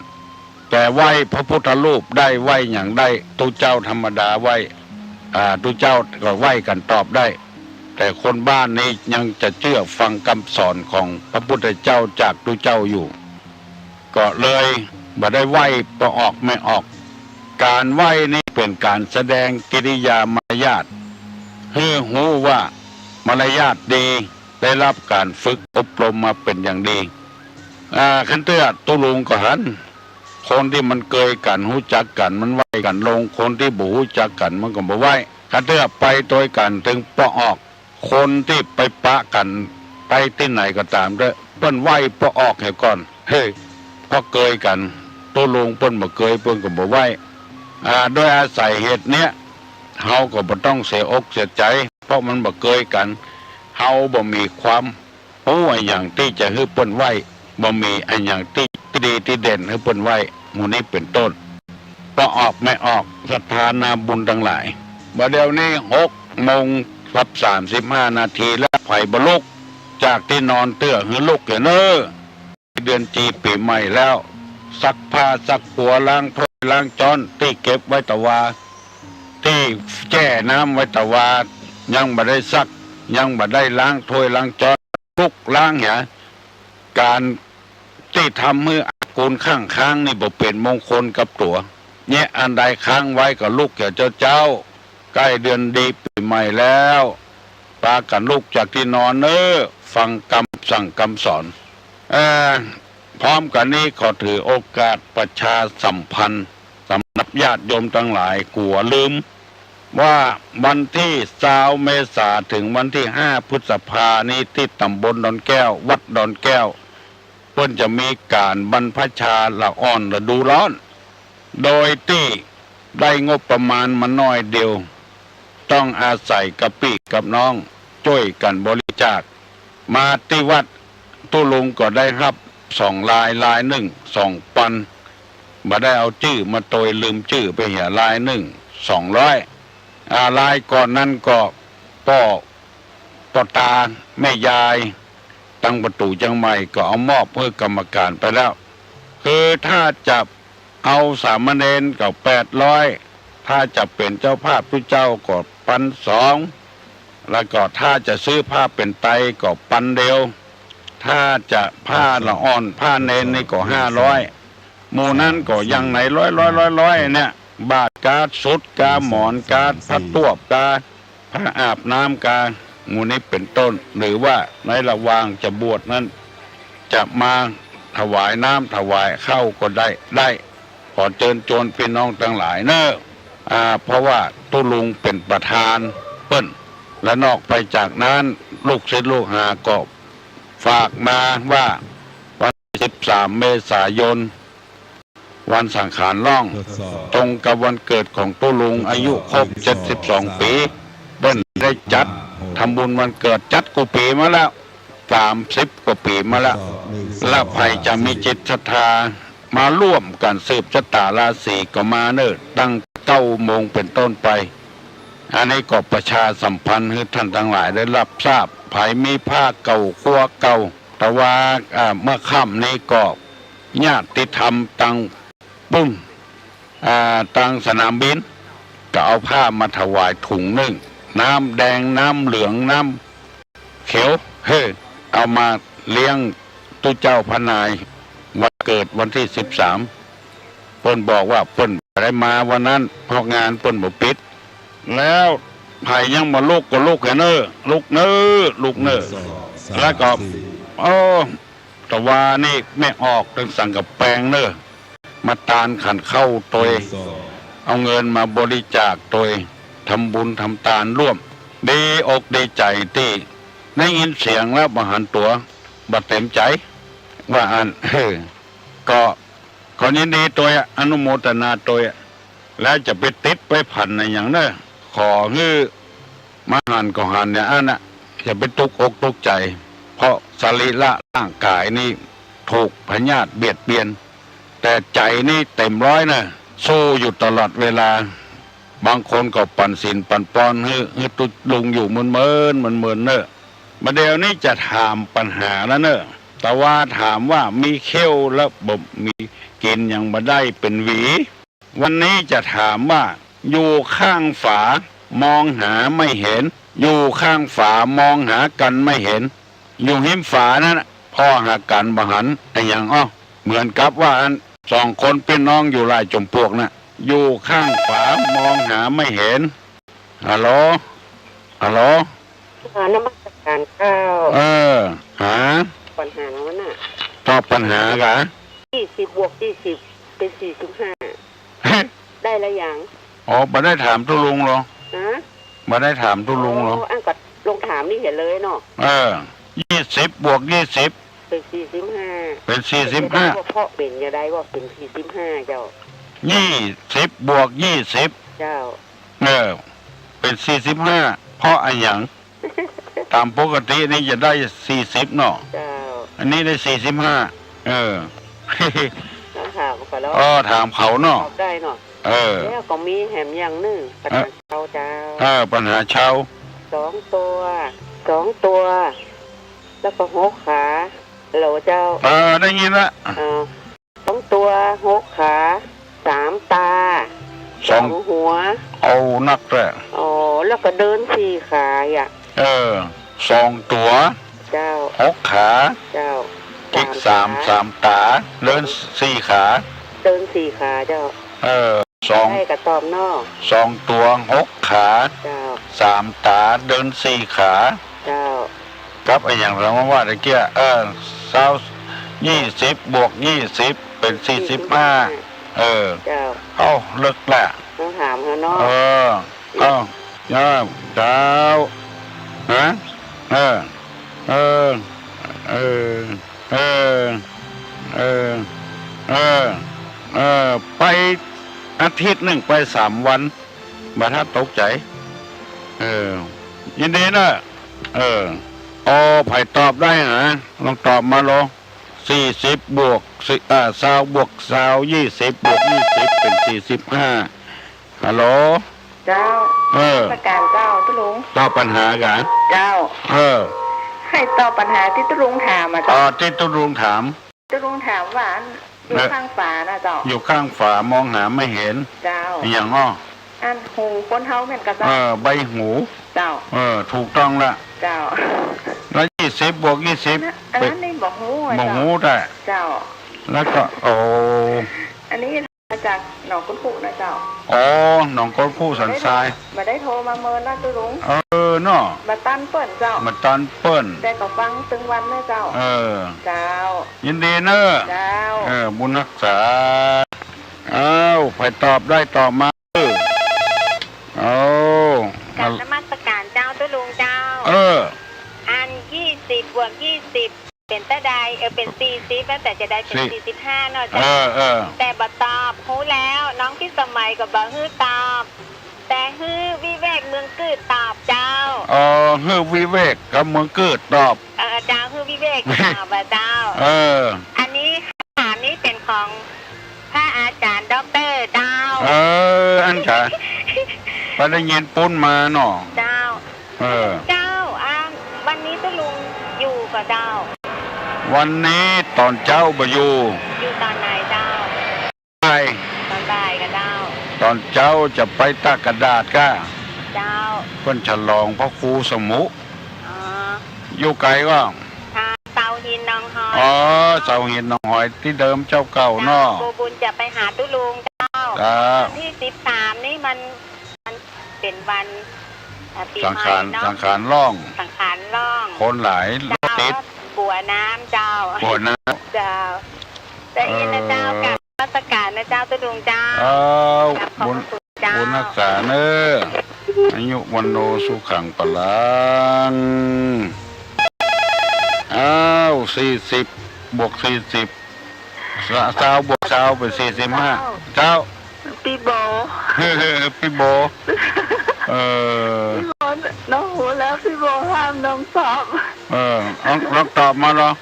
แต่ไหว้พระพุทธรูปได้ ไหว้หยังได้ ตุ๊เจ้าธรรมดาไหว้ อ่า ตุ๊เจ้าก็ไหว้กั๋นตอบได้ แต่คนบ้านนี้ยังจะเจื้อฟังกำสอนของพระพุทธเจ้าจากตุ๊เจ้าอยู่ ก็เลยบ่ได้ไหว้ป้อออกแม่ออก ก๋านไหว้นี้เป๋นก๋านแสดงกิริยามารยาท หื้อฮู้ว่ามารยาทดี ได้ฮับก๋านฝึกอบรมมาเป๋นอย่างดี อ่า คันเตื้อตุ๊ลุงก็หัน คนตี้มันเกยกั๋นฮู้จักกั๋นมันไหว้กั๋นลง คนตี้บ่ฮู้จักกั๋นมันก็บ่ไหว้ คันเตื้อไปตวยกั๋นเถิงป้อออก คนตี้ไปปะกั๋นไปตี้ไหนก็ต๋ามเต๊อะ เปิ้นไหว้ป้อออกเหียก่อน เฮ้ย เพราะเกยกั๋น ตุ๊ลุงเปิ้นบ่เกยเปิ้นก็บ่ไหว้ อ่า โดยอาศัยเหตุเนี้ย เฮาก็บ่ต้องเสียอกเสียใจ๋ เพราะมันบ่เกยกั๋น เฮาบ่มีความ ฮู้อะหยังตี้จะหื้อเปิ้นไหว้ บ่มีอะหยังตี้ดีตี้เด่นหื้อเปิ้นไหว้ หมู่นี้เป๋นต้น ป้อออกแม่ออก ศรัทธานาบุญตังหลาย บ่าเดี่ยวนี้หกโมงกับสามสิบห้านาทีแล้ว ใผบ่ลุกจากตี้นอนเตื้อหื้อลุกเหียเน่อ เดือนจีปี๋ใหม่แล้ว ซักผ้าซักปัว ล้างถ้วยล้างจ๊อนตี้เก็บไว้ตะวา ตี้แจ้น้ำไว้ตะวา ยังบ่ได้ซัก ยังบ่ได้ล้างถ้วยล้างจ๊อน ลุกล้างเหีย ก๋านตี้ทำหื้ออากูลข้างค้างนี่บ่เป๋นมงคลกับตั๋ว เยียะอันใดค้างไว้ก็ลุกเหียเจ้าเจ้า ใก้เดือนดีปี๋ใหม่แล้ว ปากั๋นลุกจากตี้นอนเน่อ ฟังกำสั่งกำสอน เอ่อ พร้อมกั๋นนี้ขอถือโอกาสประชาสัมพันธ์ สำหรับญาติโยมตังหลายกั๋วลืม ว่าวันตี้ซาวเมษาเถิงวันตี้ห้าพฤษภานี้ ตี้ต๋ำบลดอนแก้ว วัดดอนแก้ว เปิ้นจะมีก๋านบรรพชาละอ่อนฤดูร้อน โดยตี้ได้งบประมาณมาน้อยเดียว ต้องอาศัยกับปี้กับน้องจ้วยกั๋นบริจาค มาตี้วัด ตุ๊ลุงก็ได้ฮับสองราย รายนึ่งสองปัน บ่ได้เอาจื้อมาตวย ลืมจื้อไปเหีย รายนึ่งสองร้อย อ่า รายก่อนนั้นก็ป้อ ป้อตาแม่ยาย ตังประตู๋เจียงใหม่ก็เอามอบหื้อกรรมการไปแล้ว คือถ้าจะเอาสามเณรก็แปดร้อย ถ้าจะเป๋นเจ้าภาพตุ๊เจ้าก็ปันสอง แล้วก็ถ้าจะซื้อผ้าเป๋นไตรก็ปันเดียว ถ้าจะผ้าละอ่อนผ้าเณรนี่ก็ห้าร้อย หมู่นั้นก็อย่างไหนร้อยร้อยร้อยร้อยเนี่ย บาตรกา สุดกา หมอนกา ผ้าตวบกา ผ้าอาบน้ำกา หมู่นี้เป๋นต้น หรือว่าในระหว่างจะบวชนั้น จะมาถวายน้ำถวายข้าวก็ได้ ได้ ขอเจิญจวนปี้น้องตังหลายเน่อ อ่า เพราะว่าตุ๊ลุงเป๋นประธานเปิ้น และนอกไปจากนั้นลูกศิษย์ลูกหาก็ฝากมาว่าวันที่สิบสามเมษายน วันสังขารล่อง ตรงกับวันเกิดของตุ๊ลุง อายุครบเจ็ดสิบสองปี๋ เปิ้นได้จัดทำบุญวันเกิด จัดกู้ปี๋มาแล้ว สามสิบกว่าปี๋มาแล้ว และใผจะมีจิตศรัทธามาร่วมกั๋นสืบชะตาราศีก็มาเน่อ ตั้งเก้าโมงเป๋นต้นไป อันนี้ก็ประชาสัมพันธ์หื้อท่านตังหลายได้ฮับทราบ ใผมีผ้าเก่าครัวเก่า แต่ว่า อ่า เมื่อค่ำนี้ก็ญาติธรรมตัง ปุ้น อ่า ตังสนามบิน ก็เอาผ้ามาถวายถุงนึ่ง น้ำแดง น้ำเหลือง น้ำเขียว เฮ้อ เอามาเลี้ยงตุ๊เจ้าพระนาย วันเกิดวันที่สิบสาม เปิ้นบอกว่าเปิ้นบ่ได้มาวันนั้น เพราะงานเปิ้นบ่ปิด แล้วใผยังบ่ลุกก็ลุกเหียเน่อ ลุกเน่อ ลุกเน่อ แล้วก็ โอ้ ตะวานี่แม่ออกตังสังกะแปงเน่อ มาตานขันข้าวตวย หนึ่ง สอง สาม เอาเงินมาบริจาคโตย ทำบุญทำตานร่วม ดีอกดีใจ๋ตี้ได้ยินเสียงแล้วบ่หันตั๋ว บ่เต็มใจ๋ ว่าอั้น เออ ก็ ขอยินดีโตย อนุโมทนาโตย แล้วจะไปติดไปพันอะหยังเน่อ ขอหื้อมาหันก็หันอย่างอั้นน่ะ อย่าไปตกอกตกใจ๋ เพราะสรีระร่างกายนี่ถูกพยาธิเบียดเบียน แต่ใจ๋นี่เต็มร้อยเน่อ สู้อยู่ตลอดเวลา บางคนก็ปันสินปันปอนหื้อ หื้อตุ๊ลุงอยู่เมินๆ เมินๆ เน่อ บ่าเดี่ยวนี้จะถามปัญหาแล้วเน่อ แต่ว่าถามว่ามีเขี้ยวแล้วบ่มี กิ๋นหยังบ่ได้เป๋นหวี วันนี้จะถามว่า อยู่ข้างฝามองหาไม่เห็น อยู่ข้างฝามองหากั๋นไม่เห็น อยู่ฮิมฝานั้นน่ะ ผ่อหากั๋นบ่หัน อะหยังอ้อ เหมือนกับว่าอันสองคนปี้น้องอยู่หลายจ๋ำปวกน่ะ อยู่ข้างฝามองหาไม่เห็น ฮัลโหล ฮัลโหล อ่า นมัสการเจ้า เออ หา ปัญหาวันน่ะ ตอบปัญหากา ยี่สิบบวกยี่สิบ เป๋นสี่สิบห้า ได้ละยัง อ๋อ บ่ได้ถามตุ๊ลุงเหรอ ฮะ บ่ได้ถามตุ๊ลุงเหรอ อ๋อ อันก็ลองถามนี่เหียเลยเนาะ เออ ยี่สิบบวกยี่สิบ เป๋นสี่สิบห้า เป๋นสี่สิบห้า บ่าเป๋นจะได้ว่าเป๋นสี่สิบห้าเจ้า ยี่สิบบวกยี่สิบ เจ้า เออ เป๋นสี่สิบห้า เพราะอะหยัง ต๋ามปกตินี่จะได้สี่สิบเนาะ เจ้า อันนี้ได้สี่สิบห้า เออ ต้องถามเขาแล้ว เออ ถามเขาเนาะ ตอบได้เนาะ เออ แล้วก็มีแหมอย่างนึ่ง ปัญหาชาวเจ้า เออ ปัญหาชาว สองตั๋ว สองตั๋ว แล้วก็หกขา ฮัลโหลเจ้า เออ ได้ยินละ เออ สองตั๋ว หกขา สามต๋า สอง สองหัว เอานักแหละ อ๋อ แล้วก็เดินสี่ขาอ่ะ เออ สองตั๋ว เจ้า หกขา เจ้า อีกสาม สามขา สามต๋า เดินสี่ขา เดินสี่ขาเจ้า เออ สอง ได้กะตอบเนาะ สองตั๋ว หกขา เจ้า สามต๋า เดินสี่ขา เจ้า กับอะหยังละมาว่าตะเกีย เออ ซาว ยี่สิบบวกยี่สิบ เป๋นสี่สิบห้า เออ เจ้า เอ้า เลิกละ ต้องถามเขาเนาะ เออ เอ้า เจ้า เจ้า ฮะ เออ เออ เออ เออ เออ เออ เออ ไปอาทิตย์นึ่งไปสามวัน บ่ทันตกใจ๋ เออ ยินดีเนาะ เออ อ้อ ใผตอบได้นะ ลองตอบมาลอง สี่สิบบวก สี่ อ่า ซาวบวกซาว ยี่สิบบวกยี่สิบ เป๋นสี่สิบห้า ฮัลโหล เจ้า เออ นมัสการเจ้าตุ๊ลุง ตอบปัญหากา เจ้า เออ ให้ตอบปัญหาตี้ตุ๊ลุงถามอะ อ๋อ เจ้า ตี้ตุ๊ลุงถาม ตุ๊ลุงถามว่าอันอยู่ เออ ข้างฝาน่ะเจ้า อยู่ข้างฝามองหาไม่เห็น เจ้า อะหยังอ้อ อันหูคนเฮาแม่นก่อเจ้า เออ ใบหู เจ้า เออ ถูกต้องละ เจ้า แล้วยี่สิบบวกยี่สิบ นะ อันนั้นนี่บ่ฮู้อะ บ่ฮู้ เจ้า แต่ เจ้า แล้วก็ โอ้ อันนี้มาจากหนองก้นผุนะเจ้า อ๋อ หนองก้นผุสันทราย บ่ได้โทรมาเมินนะตุ๊ลุง เออ เนาะ บ่ตันเปิ้นเจ้า บ่ตันเปิ้น แต่ก็ฟังตึงวันนะเจ้า เออ เจ้า ยินดีเนาะ เจ้า เออ บุญฮักษา อ้าว ใผตอบได้ตอบมา เออ เอา กราบนมัสการเจ้าตุ๊ลุงเจ้า เออ อันยี่สิบบวกยี่สิบ เป๋นเต้าใด เออ เป๋นสี่สิบ แล้วแต่จะได้เป๋นสี่ สี่สิบห้าเนาะ เอ เจ้า อ เออ แต่บ่ตอบ ฮู้แล้ว น้องพิสมัยก็บ่หื้อตอบ แต่หื้อวิเวกเมืองกืดตอบเจ้า อ๋อ หื้อวิเวกกับเมืองกืดตอบ เออ เจ้า หื้อวิเวกตอบอะเจ้า เออ อันนี้คำถามนี้เป๋นของพระอาจารย์ด็อกเตอร์เจ้า เออ อันจ๋า ไปได้ยินปุ้นมาเนาะ เจ้า เออ เจ้า อ่า วันนี้ตุ๊ลุงอยู่ก่อเจ้า วันนี้ต๋อนเจ๊าบ่อยู่ อยู่ต๋อนไหนเจ้า บ่าย ต๋อนบ่ายก่อเจ้า ต๋อนเจ๊าจะไปตากกระดาษก้า เจ้า เปิ้นฉลองพระครูสมุ อ๋อ อยู่ไก๋ก่อ ทางเสาหินหนองหอย อ๋อ เสาหินหนองหอยตี้เดิมเจ้าเก่าเนาะ เจ้า ครูบุญจะไปหาตุ๊ลุงเจ้า ครับ วันตี้สิบสามนี่มัน มันเป๋นวัน อ่า ปี๋ สังขาร ใหม่เนาะ สังขารล่อง สังขารล่อง คนหลาย เจ้า รถติด แล้วบัวน้ำเจ้า บัวน้ำ เจ้า จะอินนะเจ้า เออ กราบนมัสการนะเจ้าตุ๊ลุงเจ้า เอ้า กราบขอบพระคุณ เจ้า บุญฮักษาเน้อ อายุวัณโณสุขังพลัง อ้าว สี่สิบ บวก สี่สิบ ซาว บวก ซาว เป๋น สี่สิบห้า เจ้า เจ้า ปี้โบ ปี้โบ เออ ปี้โบ น้องฮู้แล้ว ปี้โบห้ามน้องตอบ เออ ลอง ลองตอบมาลอง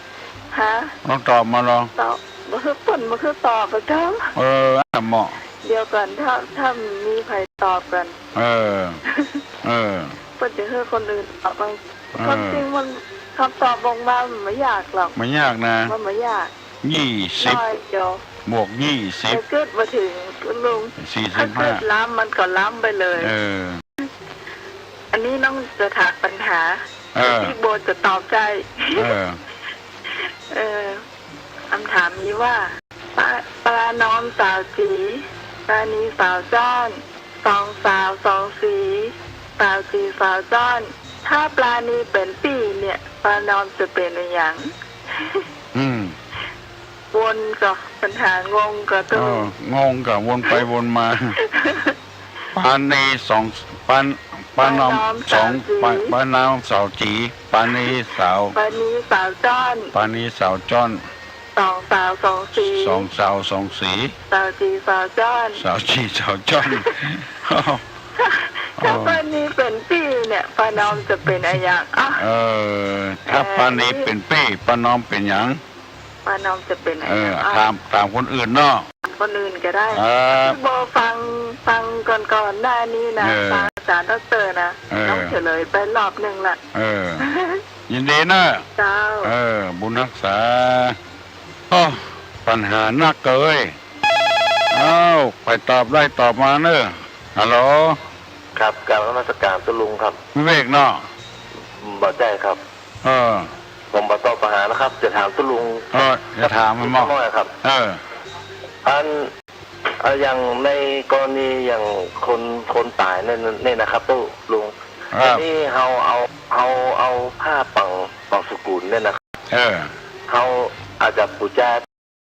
ฮะ ลองตอบมาลอง ตอบ บ่คือเปิ้น บ่คือตอบอะเจ้า เออ อ่ะ เหมาะ เดี๋ยวก่อน ถ้า ถ้ามีใผตอบก่อน เออ เออ เปิ้นจะหื้อคนอื่นตอบบ้าง เออ ความจริงมัน กำตอบออกมามันบ่ยากหรอก บ่ยากนะ มันบ่ยาก ยี่สิบ น้อยเดียว บวก ยี่สิบ เดี๋ยวกึ๊ดบ่เถิง คุณลุง สี่สิบห้า ถ้ากึ๊ดล้ำมันก็ล้ำไปเลย เออ อันนี้น้องจะถามปัญหา เออ ปี้โบจะตอบได้ เออ เออ กำถามมีว่า ปา ปานอมสาวจี๋ ปานีสาวจ้อน สองสาวสองสี๋ สาวจี๋สาวจ้อน ถ้าปานีเป๋นปี้เนี่ย ปานอมจะเป๋นอะหยัง อืม วนก่อ ปัญหางงก่อ เออ งงก่อ วนไปวนมา ปานีสอง ปาน ปานอม ปานอมสอง สาวจี๋ ปา ปานอมสาวจี๋ ปานีสาว ปานีสาวจ้อน ปานีสาวจ้อน สองสาวสองสี๋ สองสาวสองสี๋ สาวจี๋สาวจ้อน สาวจี๋สาวจ้อน ถ้าปานีเป๋นปี้เนี่ย ปานอมจะเป๋นอะหยัง อ่ะ เออ ถ้าปานีเป๋นปี้ ปานอมเป๋นหยัง ปานอมจะเป๋นอะหยัง เออ อ่ะ ถาม ถามคนอื่นเนาะ คนอื่นก็ได้ เออ ปี้โบฟัง ฟังก่อนๆ หน้านี้นะ เออ ฟังอาจ๋ารย์ด็อกเตอร์นะ เออ น้องเฉลยไปรอบหนึ่งละ เออ ยินดีนะ เจ้า เออ บุญฮักษา โอ้ ปัญหานักเกย อ้าว ใผตอบได้ตอบมาเน้อ ฮัลโหล ครับ กราบนมัสการตุ๊ลุงครับ วิเวกเนาะ บ่ใจ้ครับ เออ ผมบ่ตอบปัญหานะครับ จะถามตุ๊ลุง เออ จะถามมันบ่ สักหน่อยครับ เออ อัน เอ่อ อย่างในกรณีอย่างคน คนต๋ายเนี่ย เนี่ยนะครับตุ๊ลุง ครับ ทีนี้เฮาเอา เฮาเอาผ้าปัง ปังสุกุลเนี่ยนะครับ เออ เฮาอาจจะปู๋จา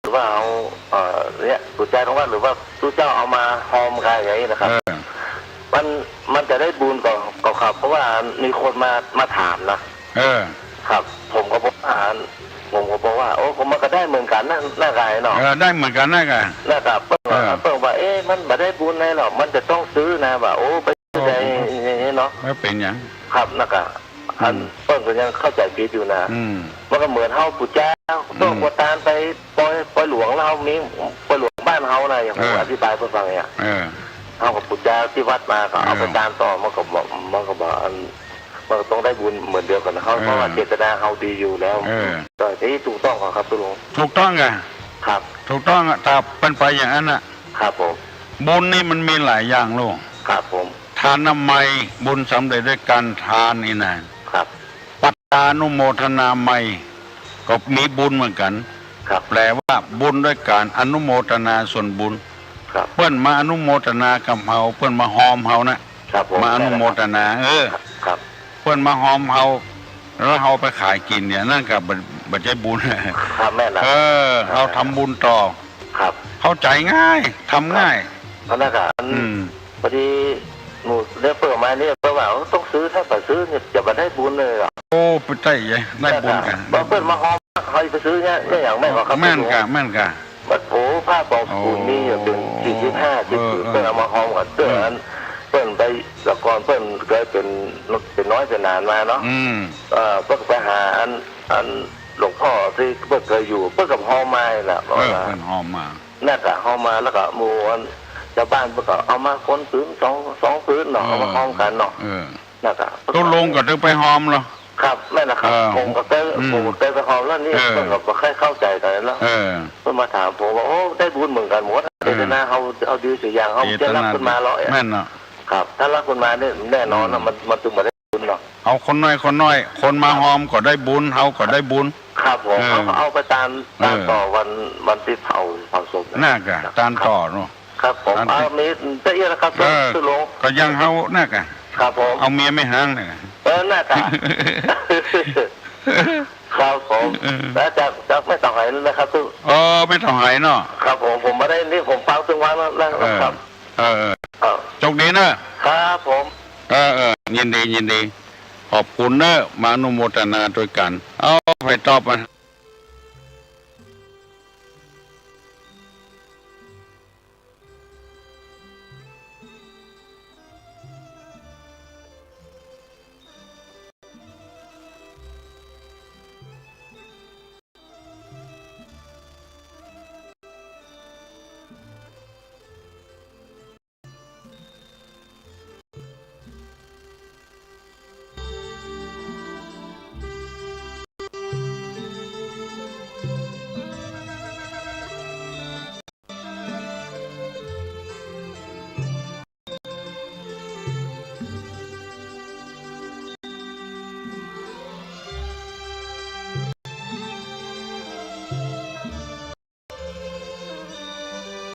หรือว่าเอา เอ่อ เนี่ย ปู๋จาของวัด หรือว่าตุ๊เจ้าเอามาฮอมกั๋นอย่างนี้นะครับ เออ มัน มันจะได้บุญก่อ ก่อครับ เพราะว่ามีคนมา มาถามนะ เออ ครับ ผมก็บอกว่า ผมก็บอกว่า โอ้ ผมมันก็ได้เหมือนกั๋นนะ น่ากายเนาะ เออ ได้เหมือนกั๋นน่ากาย น่ากาย เปิ้นว่า เออ เปิ้นว่า เอ๊ะ มันบ่ได้บุญอะไรหรอก มันจะต้องซื้อนะ ว่า โอ้ ไป โอ้ เข้าใจ๋อย่างนี้เนาะ บ่เป๋นหยัง ครับ น่ากาย อัน อืม เปิ้นก็ยังเข้าใจ๋ผิดอยู่นะ อืม มันก็เหมือนเฮาปู๋จา อืม ตุ๊กตาไปปอย ปอยหลวงแล้วเฮามีปอยหลวงบ้านเฮานะ อย่างผม เออ อธิบายเปิ้นฟังเนี่ย เออ เฮาก็ปู๋จาตี้วัดมาก็เอา เออ ไปตานต่อ มันก็บ่ มันก็บ่ อัน มันก็ต้องได้บุญเหมือนเดียวกั๋นนะ เฮา เออ เพราะว่าเจตนาเฮาดีอยู่แล้ว เออ ก็ที่ถูกต้องก่อครับตุ๊ลุง ถูกต้องก่ะ ครับ ถูกต้องอะ ถ้าเป๋นไปอย่างนั้นน่ะ ครับผม บุญนี่มันมีหลายอย่างลูก ครับผม ทานามัย บุญสำเร็จด้วยการทานนี่นะ ครับ ปัตตานุโมทนามัย ก็มีบุญเหมือนกั๋น ครับ แปลว่าบุญด้วยการอนุโมทนาส่วนบุญ ครับ เปิ้นมาอนุโมทนากับเฮา เปิ้นมาฮอมเฮานะ ครับผม มาอนุโมทนา เออ ครับ เปิ้นมาฮอมเฮา แล้วเฮาไปขายกิ๋นเนี่ย นั่นก็บ่ บ่ใจ้บุญ ครับ แม่นละ เออ เฮาทำบุญต่อ ครับ เข้าใจ๋ง่าย ทำง่าย ครับ อันนั้นก็ อัน อืม พอดีหมู่ได้เปิ้นมาเนี่ย เปิ้นว่า โอ้ ต้องซื้อ ถ้าบ่ซื้อเนี่ย จะบ่ได้บุญเลยอะ โอ้ ไปใจ้ใหญ่ ได้บุญกั๋น ครับ เปิ้นมาฮอม เฮาไปซื้อเนี่ย เนี่ยอย่างแม่นก่อครับ แม่นก่ะ ตุ๊ลุง แม่นก่ะ บัดโผผ้าปองสุกุลนี่ โอ้ เป๋นสี่สิบห้า เออ สิบ เออ เปิ้นเอามาฮอมกั๋น เปิ้น เออ อัน เปิ้นไป แต่ก่อนเปิ้นเกยเป๋น เป๋นน้อยเป๋นหลานมาเนาะ อืม เอ่อ เปิ้นไปหาอัน อันหลวงป้อตี้เปิ้นเกยอยู่ เปิ้นก็ฮอมมาน่ะ เออ ว่า เปิ้นฮอมมา น่ากะ ฮอมมาแล้วก็หมู่อัน จาวบ้านเปิ้นก็เอามาคนละผืนสอง สองผืนเนาะ เออ เอามาฮอมกั๋นเนาะ เออ น่ากะ ตุ๊ลุงก็ตึงไปฮอมเหรอ ครับ แม่นนะครับ เออ ผมก็เกย อืม ผมก็เกยไปฮอมแล้วนี่ เออ เปิ้นก็บ่ค่อยเข้าใจ๋กั๋นแล้ว เออ เปิ้นมาถามผมว่า โอ้ ได้บุญเหมือนกั๋นหมด เออ เจตนาเฮา เฮาดีสุอย่าง เฮาจะรับเปิ้นมาเหรอ แม่นเนาะ ครับ ถ้ารับเปิ้นมาเนี่ยแน่นอนนะ อืม มัน มันตึงบ่ได้บุญเนาะ เอาคนน้อยคนน้อย คนมาฮอมก็ได้บุญ เฮาก็ได้บุญ ครับผม เออ เฮาก็เอาไปตาน เออ ตานต่อวัน วันตี้เผา เผาศพนะ น่ากะ ครับ ตานต่อเนาะ ครับผม ตานตี้ เอา มีเต้าอี้นะครับ เออ ตุ๊ลุง ก็อย่างเฮาน่ากะ ครับผม เอาเมียแม่ฮ้างน่ะ เออ น่ากะ ครับผม เออ แล้วจาก จากแม่เต่าไหนั่นนะครับตุ๊ เออ แม่เต่าไหเนาะ ครับผม ผมบ่ได้ นี่ผมฟังตึงวันแล้วนะ เออ ครับ เออ เออ ครับ โชค ยินดี ยินดี ขอบคุณเน้อ มาอนุโมทนาตวยกั๋น เอา ไปต่อไป